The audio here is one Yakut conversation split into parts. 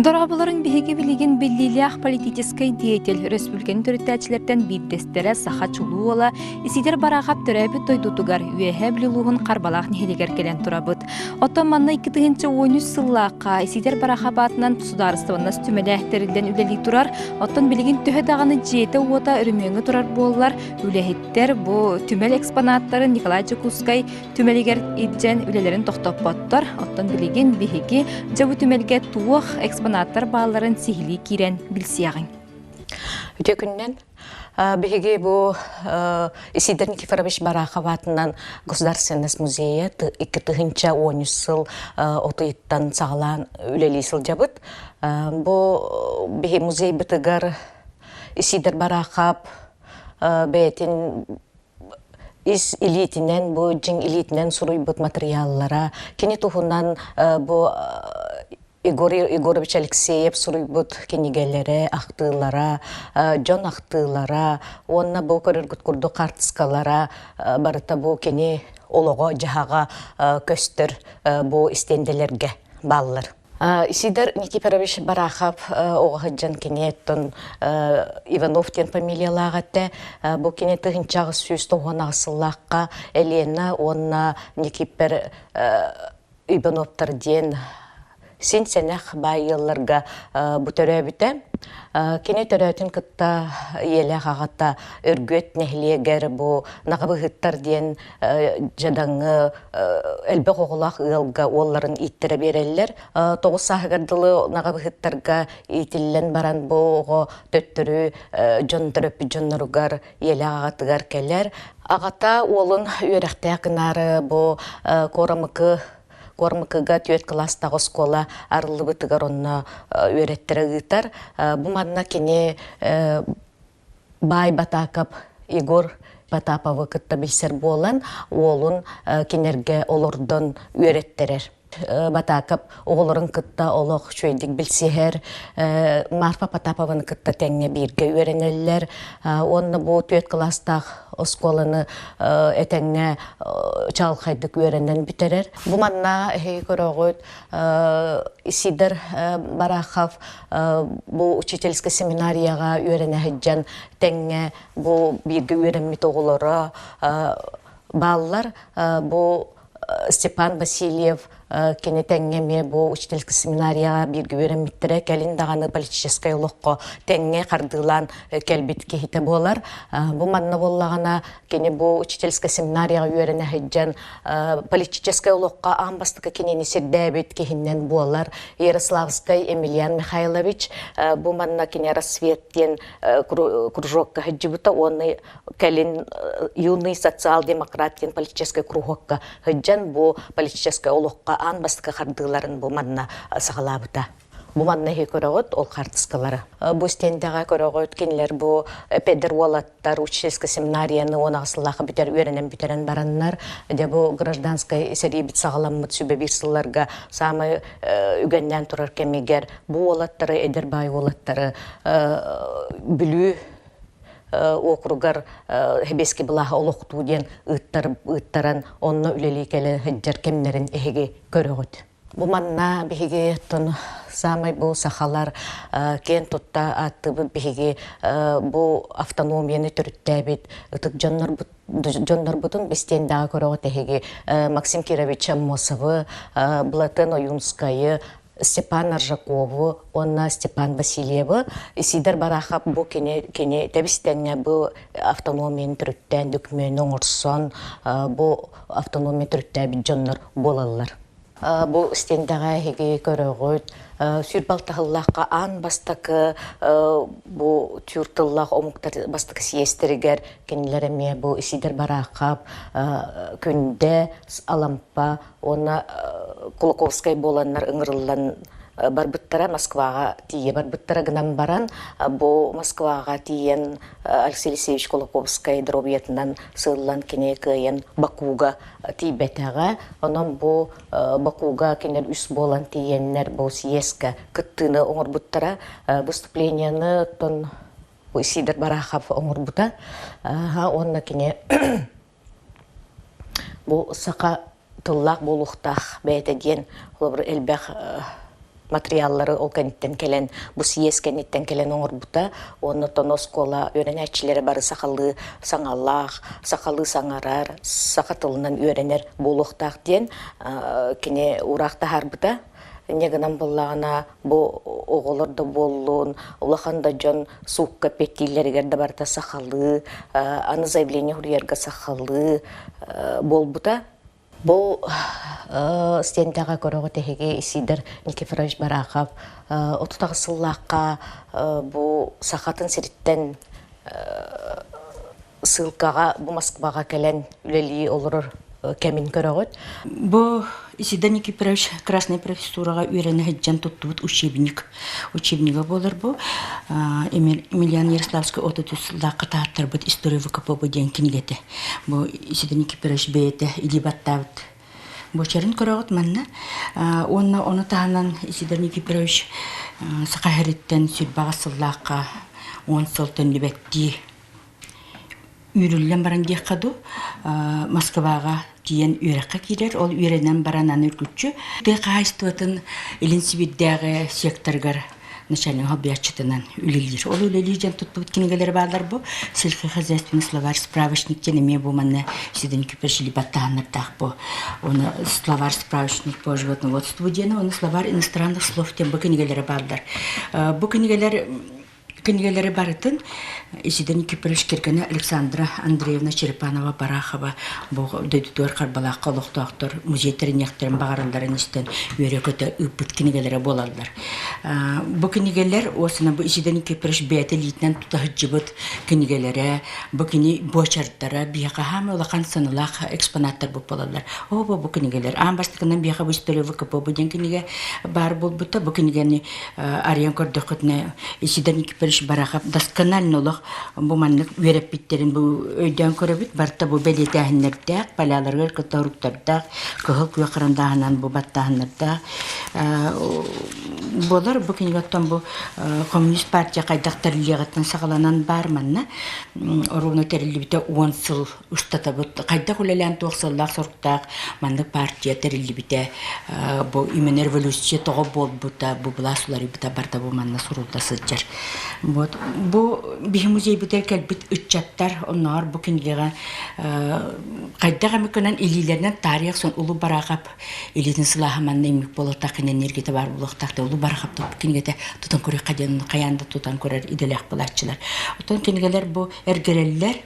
Дорооболорун биһиги билигин биллиилээх политическай деятель, өрөспүүбүлүкэни төрүттээччилэртэн биирдэстэрэ саха чулуу уола Исидор Барахов төрөөбүт дойдутугар Үөһээ Бүлүү улууһун Харбалаах нэһилиэгэр кэлэн турабыт. Оттон манна 2013 сыллаахха Исидор Барахов аатынан судаарыстыбаннас түмэлэ тэриллэн үлэлии турар. Оттон билигин төһө даҕаны дьиэтэ-уота өрөмүөҥҥэ турар буоллар, үлэһиттэр бу түмэл экспонаттарын Николай Дьокуускай түмэлигэр илдьэн үлэлэрин тохтоппоттор. Оттон билигин биһиги дьэ бу түмэлгэ туох экспонаттар баалларын сиһилии киирэн билсиэҕиҥ. Үтүө күнүнэн. Биһиги бу Исидор Никифорович Барахов аатынан Государственность музейа 2013 сыл отуйуттан саҕалаан үлэлии сылдьабыт. Бу биһи музейбытыгар Исидор Барахов бэйэтин ис илиитинэн бу дьиҥ илиитинэн суруйбут матырыйааллара кини туһунан бу Егор Егорович Алексеев суруйбут кинигэлэрэ, ахтыылара, дьон ахтыылара уонна бу көрөргүт курдук хаартыскалара барыта бу кини олоҕо-дьаһаҕа көстөр бу истиэндэлэргэ бааллар. Исидор Никифорович Барахов оҕо сылдьан кини оттон Иванов диэн фамилиялаах этэ. Бу кини 1898 сыллаахха Елена уонна Никиппер Ивановтар диэн син сэнэх баай ыалларга бу төрөөбүтэ. Кини төрөөтүн кытта ийэлээх аҕата Өргүөт нэһилиэгэр бу Наҕабыһыттар диэн дьадаҥы элбэх оҕолоох ыалга уолларын ииттэрэ биэрэллэр. 9 сааһыгар дылы наҕабыһыттарга иитиллэн баран бу оҕо төттөрү дьон төрөппүт дьонноругар ийэлээх аҕатыгар кэлэр. Аҕата уолун үөрэхтээх гынаары бу Куорамыкы Куормыкыга түөрт кылаастаах оскуола арыллыбытыгар онно үөрэттэрэ ыытар. Бу манна кини Баай Батаакап Егор Потаповы кытта билсэр буолан, уолун кинилэргэ олордон үөрэттэрэр. Батаакап оҕолорун кытта олох үчүгэйдик билсиһэр, Марфа Потапованы кытта тэҥҥэ бииргэ үөрэнэллэр. Уонна бу түөрт кылаастаах оскуоланы этэҥҥэ чаҕылхайдык үөрэнэн бүтэрэр. Бу манна эһиги көрөҕүт Исидор Барахов бу учительскай семинарияҕа үөрэнэ сылдьан тэҥҥэ бу бииргэ үөрэммит оҕолоро бааллар. Бу Степан Васильев кини тэҥҥэ эмиэ бу учительскай семинарияҕа бииргэ үөрэммиттэрэ, кэлин даҕаны политическай олоххо тэҥҥэ хардыылаан кэлбит киһитэ буолар. Бу манна буоллаҕына кини бу учительскай семинарияҕа үөрэнэ сылдьан политическай олоххо аан бастакы кинини сирдээбит киһиннэн буолар Ярославскай Емельян Михайлович бу манна кини «Рассвет» диэн кружокка сылдьыбыта уонна кэлин юный социал-демократ диэн политическай кружокка сылдьан бу политическай олоххо аан бастакы хардыыларын бу манна саҕалаабыта. Бу манна иһи көрөҕүт ол хаартыскалары. Бу стендэҕэ көрөҕүт кинилэр бу педер уолаттар учительскай семинарияны 10 сыллаах бүтэр үөрэнэн бүтэрэн бараннар дьэ бу гражданскай сэриибит саҕаламмыт сүбэ биир сылларга саамай үгэннээн турар кэмигэр бу уолаттары эдэр баай уолаттары Бүлүү округар Хэбиэски былааһы олохтуу диэн ыыттаран онно үлэлии кэлэ сылдьар кэмнэрин эһиги көрөҕүт. Бу манна биһиги оттон саамай бу сахалар киэн тутта ааттыыбыт биһиги бу автономияны төрүттээбит ытык дьоннорбут дьоннорбутун бистиэндэҕэ көрөҕүт эһиги Максим Кирович Аммосовы, Былатын Ойуунскайы, Степан Аржакову уонна Степан Васильевы Исидор Барахов бу кини кини тэбис-тэҥҥэ бу автономияны төрүттээн дөкүмүөнү оҥорсон бу автономия төрүттээбит дьоннор буолаллар. Бу стендэҕэ эһиги көрөҕүт сүр балтаһыллаахха аан бастакы бу түүр тыллаах омуктар бастакы съезтэригэр кинилэр эмиэ бу Исидор Барахов Күндэ Алампа уонна Кулаковскай буоланнар ыҥырыллан барбыттара Москваҕа тиийэ барбыттара гынан баран бу Москваҕа тиийэн Алексей Алексеевич Кулаковскай доруобуйатынан сыыллан кини кыайан Бакуга тиийбэтэҕэ. Онон бу Бакуга кинилэр үс буолан тиийэннэр бу съезкэ кыттыыны оҥорбуттара. Выступленияны оттон Сидор Барахов оҥорбута. Уонна кини бу саха тыллаах буолуохтаах бэйэтэ диэн холобур элбэх. материаллары ол кэнниттэн кэлэн бу съезд кэнниттэн кэлэн оҥорбута. Уонна оттон оскуола үөрэнээччилэрэ бары сахалыы саҥалаах, сахалыы саҥарар, саха тылынан үөрэнэр буолуохтаах диэн кини уураах таһаарбыта. Инньэ гынан буоллаҕына бу оҕолор да буоллун, улахан да дьон суукка эппиэттииллэригэр да барыта сахалыы, аны заявление суруйарга сахалыы буолбута. Бу стендэҕэ көрөҕүт эһиги Исидор Никифорович Барахов 38 сыллаахха бу Сахатын сириттэн ссылкаҕа бу Москваҕа кэлэн үлэлии олорор кэмин көрөҕүт. Бу Исидор Никифорович Красная профессураҕа үөрэнэ сылдьан туттубут учебник. Учебнига буолар бу. Емельян Ярославский 33 сыллаахха таһааттарбыт «История ВКПБ» диэн кинигэтэ. Бу Исидор Никифорович бэйэтэ илии баттаабыт буочарын көрөҕүт манна. Уонна ону таһынан Исидор Никифорович Саха сириттэн сүрбэҕэ сыллаахха 10 сыл төннүбэттии үүрүллэн баран диэххэ дуу, Москваҕа тиийэн үөрэххэ киирэр. Ол үөрэнэн баран аны үргүччү тыа хаһаайыстыбатын Илин Сибиирдээҕи секторыгар начальник солбуйааччытынан үлэлиир. Ол үлэлиир дьон туттубут кинигэлэрэ бааллар бу. Сельскохозяйственный словарь справочник диэн эмиэ бу манна Сидин Кипершили баттаһаннардаах бу. Оны словарь справочник по животноводству диэн, оны словарь иностранных слов диэн бу кинигэлэрэ бааллар. Бу кинигэлэр Кинигэлэри барытын Исидор Никифорович кэргэнэ Александра Андреевна Черепанова-Барахова бу дойдутугар Харбалаахха олохтоохтор музей тэриниэхтэрин баҕаралларын истэн үөрэ-көтө ыыппыт кинигэлэрэ буолаллар. Бу кинигэлэр уосана бу Исидор Никифорович бэйэтэ илиитинэн тута сылдьыбыт кинигэлэрэ, бу кини буочардара биһиэхэ хаамай улахан сыаналаах экспонаттар буолаллар. Оо, бу кинигэлэр аан бастакынан биһиэхэ бу история ВКП диэн кинигэ баар буолбута. Бу кинигэни арыйан көрдөххүтүнэ Исидор Никифорович Барахов досконально олох бу маннык үөрэппиттэрин бу өйдөөн көрөбүт. Барыта бу бэлиэтээһиннэрдээх, поляларыгар кытта уруктардаах, кыһыл күөх харандааһынан бу баттааһыннардаах буолар. Бу кинигэ оттон бу коммунист партия хайдах тэриллиэҕиттэн саҕаланан баар манна оруобуна тэриллибитэ 10 сыл устатабыт хайдах үлэлээн туох сыаллаах-соруктаах маннык партия тэриллибитэ бу именно революция тоҕо буолбута бу былаас уларыйбыта барыта бу манна сурулла сылдьар вот бу биһи музейбытыгар кэлбит ыччаттар оннооҕор бу кинигэҕэ хайдах эмэ гынан илиилэринэн таарыйах сон улуу Бараахап илиитин сылааһа манна имик буолуохтаах кинини энергията баар буолуохтаах да улуу Бараахап кинигэтэ тутан көрүөххэ диэн хайаан да тутан көрөр идэлээх буолааччылар оттон кинигэлэр бу эргэрэллэр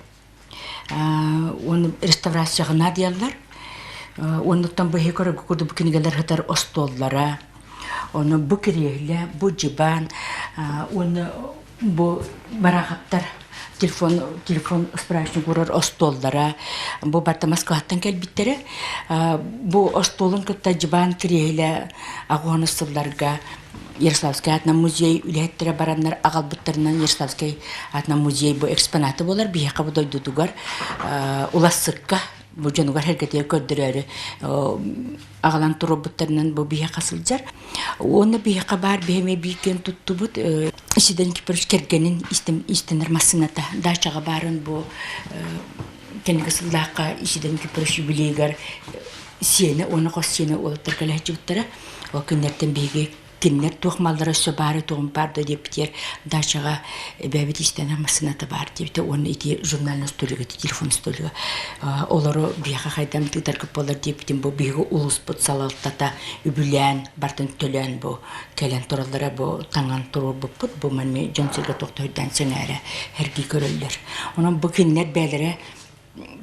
Уонна реставрацияҕа наадыйаллар. Оннуттан бу иһи көрөргө курдук бу кинигэлэр сытар остуоллара, ону бу кириэһилэ, бу дьыбаан, уонна бу бараахаптар телефон телефон справочник уурар остуоллара бу барыта Москваттан кэлбиттэрэ. Бу остуолун кытта дьыбаан кириэһилэ аҕыс сылларга Ярославскай аатынан музей үлэһиттэрэ бараннар аҕалбыттарынан Ярославскай аатынан музей бу экспонаты буолар. Биһиэхэ бу дойдутугар Улассыкка бу дьонугар сэргэтигэр көрдөрөөрү аҕалан туруорбуттарынан бу биһиэхэ сылдьар. Уонна биһиэхэ баар биһи эмиэ биир киэн туттубут Исидор Никифорович кэргэнин истэнэр массыыната дачаҕа баарын бу кэнники сыллаахха Исидор Никифорович юбилейыгар сиэнэ уонна хос сиэнэ уолаттар кэлээччибиттэрэ. Ол күннэртэн биһиги кинилэр туох маллара өссө баары тугум баар да диэбитигэр дачаҕа эбээбит иистэнэр массыыната баар диэбитэ уонна ити журнальный столига телефон столига олору биһиэхэ хайдам тыытаргыт буолар диэбитим бу биһиги улууспут салалтата үбүлээн бартын төлөөн бу кэлэн тураллара бу таҥан туруорбуппут бу манна дьон-сэргэ туох да өйдөөн сэҥээрэ сэргии көрөллөр онон бу кинилэр бэйэлэрэ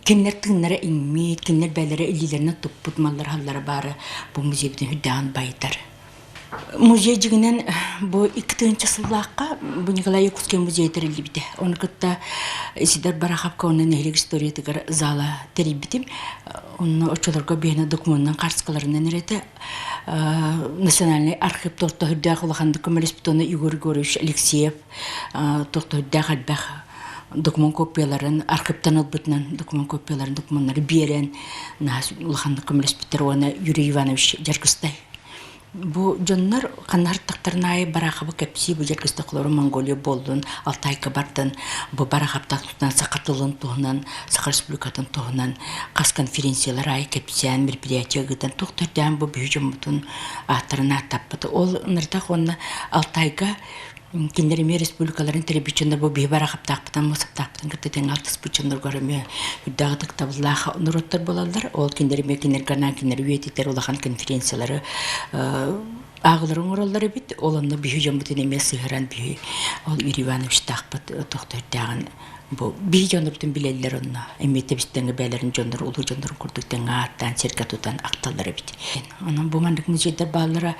Кинилэр тыыннара иҥмит, кинилэр бэйэлэрэ илиилэринэн туппут маллара-саллара баара бу музейбытын үрдээҕин байытар. Музей дьиҥинэн бу 2000 сыллаахха бу Николай Якутский музей тэриллибитэ. Ону кытта Исидор Бараховка уонна нэһилиэк историятыгар зала тэрийбитим. Онно оччолорго биһиэнэ докумуонунан хаартыскаларынан эрэтэ. Национальный архив торто үрдээх улаханнык көмөлөспүт уонна Егор Егорович Алексеев торто үрдээх элбэх документ копияларын архивтан ылбытынан документ копияларын документары биэрэн наһаа улаханнык көмөлөспүттэр уонна Юрий Иванович Дьаргыстай. Бу дьоннор ханна артахтарын аайы Бараховы кэпсии бу дьэргэстохлору Монголия буоллун, Алтайга бардын, бу Бараховтаах туһунан саха тылын туһунан, Саха Республикатын туһунан хас конференциялар аайы кэпсээн, мероприятие ыытан туох төрдөөн бу биһи дьоммутун ааттарын ааттаппыт. Ол ынырдах уонна Алтайга кинилэр эмиэ республикаларын телевидениелар бу биһи барахаптаахпытын мусаптаахпытын кытта тэҥ алтыспыт дьонноргор эмиэ үрдээх ытыктабыллаах норуоттар буолаллар. Ол кинилэр эмиэ кинилэргэ анаан кинилэри үйэтитэр улахан конференциялары ааҕылары оҥороллор эбит. Ол онно биһи дьоммутун эмиэ сыһыаран биһи ол Юрий Ивановичтаахпыт тохтойдааҕын бу биһи дьоннорбутун билэллэр онно эмиэ тэбистэҥэ бэйэлэрин дьоннор улуу дьоннорун курдук тэҥҥэ ааттаан сиргэ тутан ахталлар эбит. Онон бу маннык музейдар бааллара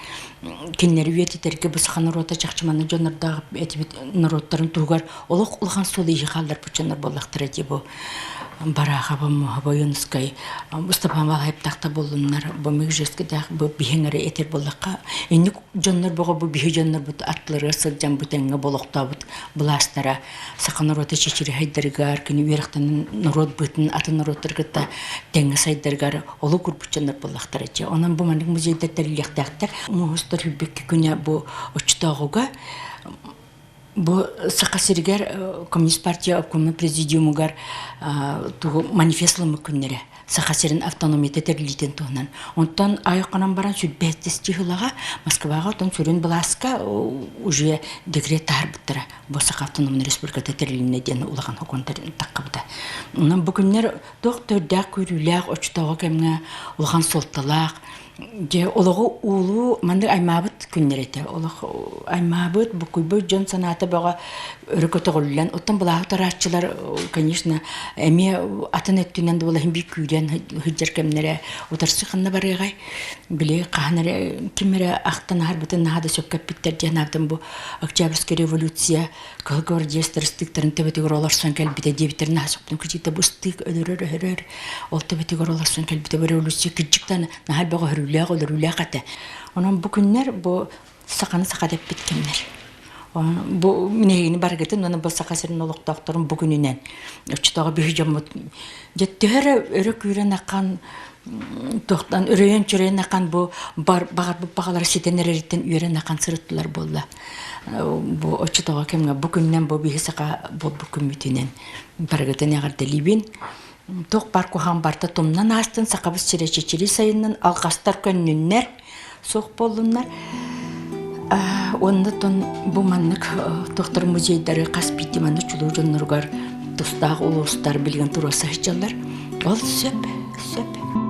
кинилэри үйэтитэргэ бу саха норуота чахчы маннык дьоннордоох этибит норуоттарын туһугар олох улахан суол-ииһи хаалларбыт дьоннор буоллахтара дии бу Барахова, Муха, Мустафа Малаевтаах буоллуннар, бу Мегжескидээх бу биһиҥ эрэ этэр буоллахха, инник дьоннор боҕо бу биһи дьоннорбут аттыларыгар сылдьан бу тэҥҥэ болохтообут былаастара саха норуота чэчири сайдарыгар, кини үөрэхтэнэн норуот быытын атын норуоттары кытта тэҥҥэ сайдарыгар олук урбуччаннар буоллахтара дьэ. Онон бу маннык музейдар тэриллиэхтээхтэр. Муус устар хүрбүккэ күнэ бу оччотооҕуга бу Саха сиригэр Коммунист партия обкомун президиумугар тугу манифест ылыммыт күннэрэ Саха сирин автономията тэриллиитин туһунан. Онтон айханан баран сүрбэттис чыһылаҕа Москваҕа отон сүрүн былааска уже декрет таһаарбыттара. Бу Саха автономнай республиката тэрилиннэ диэн улахан хокун таххабыта. Онон бу күннэр туох төрдөөх көрүүлээх оччотооҕу кэмҥэ улахан суолталаах дьэ олоҕу уулуу маннык аймаабыт күннэр этэ олох аймаабыт буккуйбут дьон санаата бөҕө өрө көтөҕүллэн оттон былааһы тарааччылар конечно эмиэ атын өттүнэн да буолан биир күүрэн сылдьар кэмнэрэ утарсы ханна барыаҕай били хаһан эрэ ким эрэ ахтан аһарбытын наһаа да сөпкө эппиттэр диэн аатым бу Октябрьская революция Кыһыл гвардеецтар ыстыыктарын төбөтүгэр олорсон кэлбитэ диэбиттэрин наһаа сөптөн кырдьыкта бу ыстыык өлөрөр өһөрөр ол төбөтүгэр олорсон кэлбитэ бу революция кырдьыктан наһаа элбэх өһөрүүлээх өлөрүүлээх этэ. Онон бу күннэр бу саханы саха дэппит кэмнэр. Бу минэһигини барыгытын уонна бу Саха сирин олохтоохторун бу күнүнэн оччотооҕу биһи дьоммут дьэ төһө эрэ өрө күүрэн ахан туохтан өрөйөн-чөрөйөн ахан бу баҕарбыт баҕалара ситэн эрэриттэн үөрэн ахан сырыттылар буолла. Бу оччотооҕу кэмҥэ бу күннэн бу биһи саха буолбут күммүтүнэн барыгытын эҕэрдэлиибин. Туох баар куһаҕан барыта тумнан аастын, сахабыт сирэ чэчири сайыннын, алҕастар көннүннэр, суох буоллуннар. Уонна тон бу маннык тохтор музейдары хас биирдии маннык чулуу дьонноругар тустаах улуустар билигин туруорса сылдьаллар. Ол сөп, сөп.